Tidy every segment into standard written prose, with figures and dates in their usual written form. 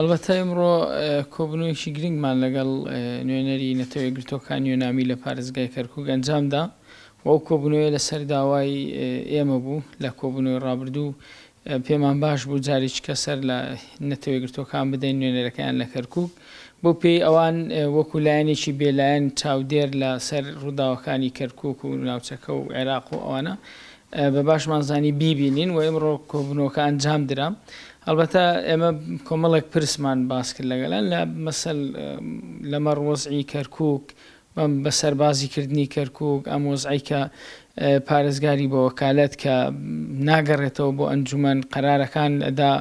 ئەڵبەتە ئمڕۆ کۆبوونەوەیەکی گرنگمان لەگەڵ نوێنەری نەتەوە یەکگرتووەکان یۆنامی لە پارێزگای کەرکووک ئەنجامدا و ئەو کۆبوونەوەیە لەسەر داوای ئێمە بوو. لە کۆبوونەوەی ڕابردوو پێمان باش بوو جارێکی کە سەر لە نەتەوە یەکگرتووەکان بدەین نوێنەرەکەیان لە کەرکووک بەو پێی ئەوان وەکو لایەنێکی بێلایەن چاودێر لە سەر ڕووداوەکانی کەرکووک و ناوچەکە و عێراق و ئەوانە بە باشمان زانی بیبینین و ئمڕۆ کۆبوونەوەکە ئەنجام درا. ئەڵبەتە ئێمە کۆمەڵێک پرسمان باس کرد لەگەڵیان لە مەسەل لەمەڕ وەزعی کەرکووک، بە سەربازی کردنی کەرکووک، ئەم وەزعەی کە پارێزگاری بە وەکالەت کە ناگەڕێتەوە بۆ ئەنجومەن، قەرارەکان ئەدا،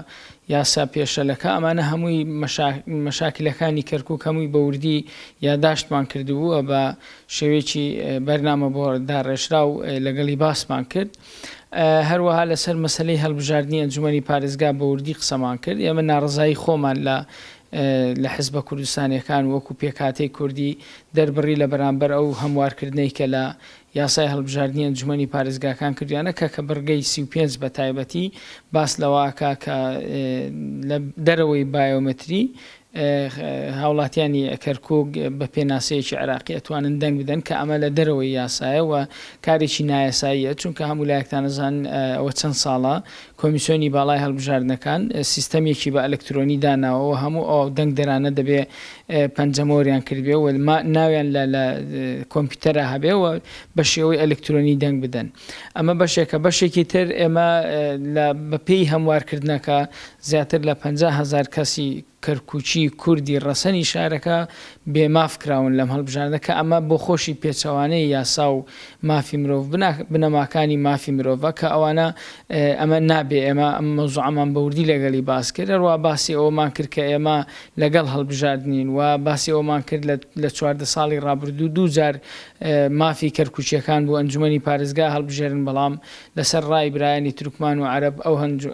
یاسا پێشەلەکە، ئەمانە هەمووی مەشاکلەکانی کەرکووک هەمووی بە وردی یاداشتمان کردبوو و بە شێوەیەکی بەرنامە بۆ داڕێژراو لەگەڵی باسمان کرد. هەروەها لەسەر مەسەلەی هەڵبژاردنی ئەنجومەنی پارێزگا بە وردی قسەمان کرد. ئێمە ناڕەزایی خۆمان لە لە حزبە کوردستانیەکان وەکو پێکهاتەی کوردی دەربڕی لە بەرامبەر ئەو هەموارکردنەی کە لە یاسای هەڵبژاردنی ئەنجومەنی پارێزگاکان کردویانە کە کە بڕگەی 35 بە تایبەتی باس لەوە ئەکا کە لە دەرەوەی بایۆمەتری هاوڵاتیانی کەرکوک بە پێناسەیەکی عێراقی ئەتوانن دەنگ بدەن کە ئەمە لە دەرەوەی یاسایە و کارێکی نایاساییە چونکە هەموو لایەکتان ئەزانن ئەوە چەند ساڵە کۆمیسیۆنی باڵای هەڵبژاردنەکان سیستەمێکی بە ئەلکترۆنی داناوە و هەموو ئەو دەنگدەرانە دەبێ پەنجەمۆریان کردبێ و ناویان لە لە کۆمپیوتەرا هەبێ و بە شێوەی ئەلکترۆنی دەنگ بدەن. ئەمە بەشێکە، بەشێکی تر ئێمە لە بە پێی هەموارکردنەکە زیاتر لە 50,000 کەسی کەرکوکی کوردی ڕەسەنی شارەکە بێ ماف کراون لەم هەڵبژاردنە کە ئەمە بۆ خۆشی پێچەوانەی یاسا و مافی مرۆڤ بنەماکانی مافی مرۆڤە کە ئەوانە ئەمە نابێ. ئێمە ئەم مەوزوعەمان بە وردی لەگەڵی باس کرد، هەروەها باسی ئەوەمان کرد کە ئێمە لەگەڵ هەڵبژاردنین و باسی ئەوەمان کرد لە 14 ساڵی ڕابردوو دوو جار مافی کەرکوکییەکان بۆ ئەنجومەنی پارێزگا هەڵبژێرن، بەڵام لەسەر ڕای برایانی تورکمان و عەرەب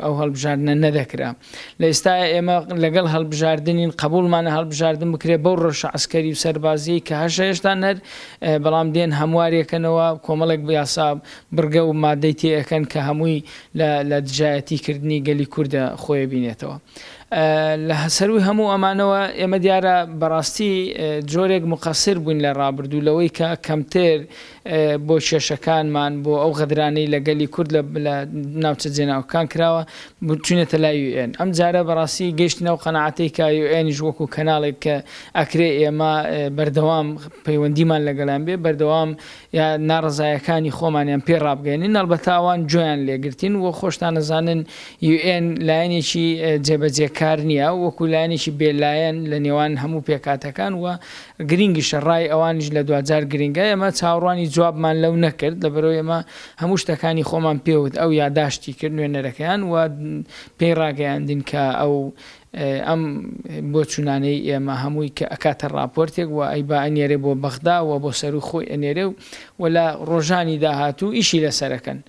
ئەو هەڵبژاردنە نەدەکرا. لە ئێستایا ئێمە لەگەڵ هەڵبژاردنین، قەبوڵمانە هەڵبژاردن بکرێت بەو ڕەوشە عەسکەری و سەربازییەی کە هەشە هێشتا نەر، بەڵام دێن هەموارێکەنەوە، کۆمەڵێک یاسا بڕگە و مادەی تێ ئەکەن کە هەمووی لە دژایەتی کردنی گەلی کوردە خۆی بینێتەوە. لە سەرووی هەموو ئەمانەوە ئێمە دیارە بەڕاستی جۆرێک موقەسر بووین لە ڕابردوو لەوەی کە کەمتر بۆ کێشەکانمان بۆ ئەو غەدرانەی لە گەلی کورد لە ناوچە جێناوەکان کراوە چوینەتە لای یو ئێن. ئەم جارە بەڕاستی گەیشتینە ئەو قەناعەتەی کە یو ئێنیش وەکو کەناڵێک کە ئەکرێ ئێمە بەردەوام پەیوەندیمان لەگەڵیان بێ، بەردەوام یا ناڕەزایەکانی خۆمانیان پێ ڕابگەیەنین، ئەڵبەتە ئەوان گوێیان لێگرتین و خۆشتان ئەزانن یو ئێن لایەنێکی جێبەجێکار نییە، وەکو لایەنێکی بێلایەن لە نێوان هەموو پێکهاتەکان و گرینگیشە، ڕای ئەوانیش لە دواجار گرینگە. ئێمە چاوەڕوانی جوابمان لەو نەکرد، لەبەرئەوەی ئێمە هەموو شتەکانی خۆمان پێوت، ئەو یاداشتی کرد نوێنەرەکەیان و پێی ڕاگەیاندین کە ئەو ئەم بۆچوونانەی ئێمە هەمووی کە ئەکاتە ڕاپۆرتێک و ئەیبا ئەنێرێ بۆ بەغدا و بۆ سەروو خۆی ئەنێرێ و لە ڕۆژانی داهاتوو ئیشی لەسەر ئەکەن.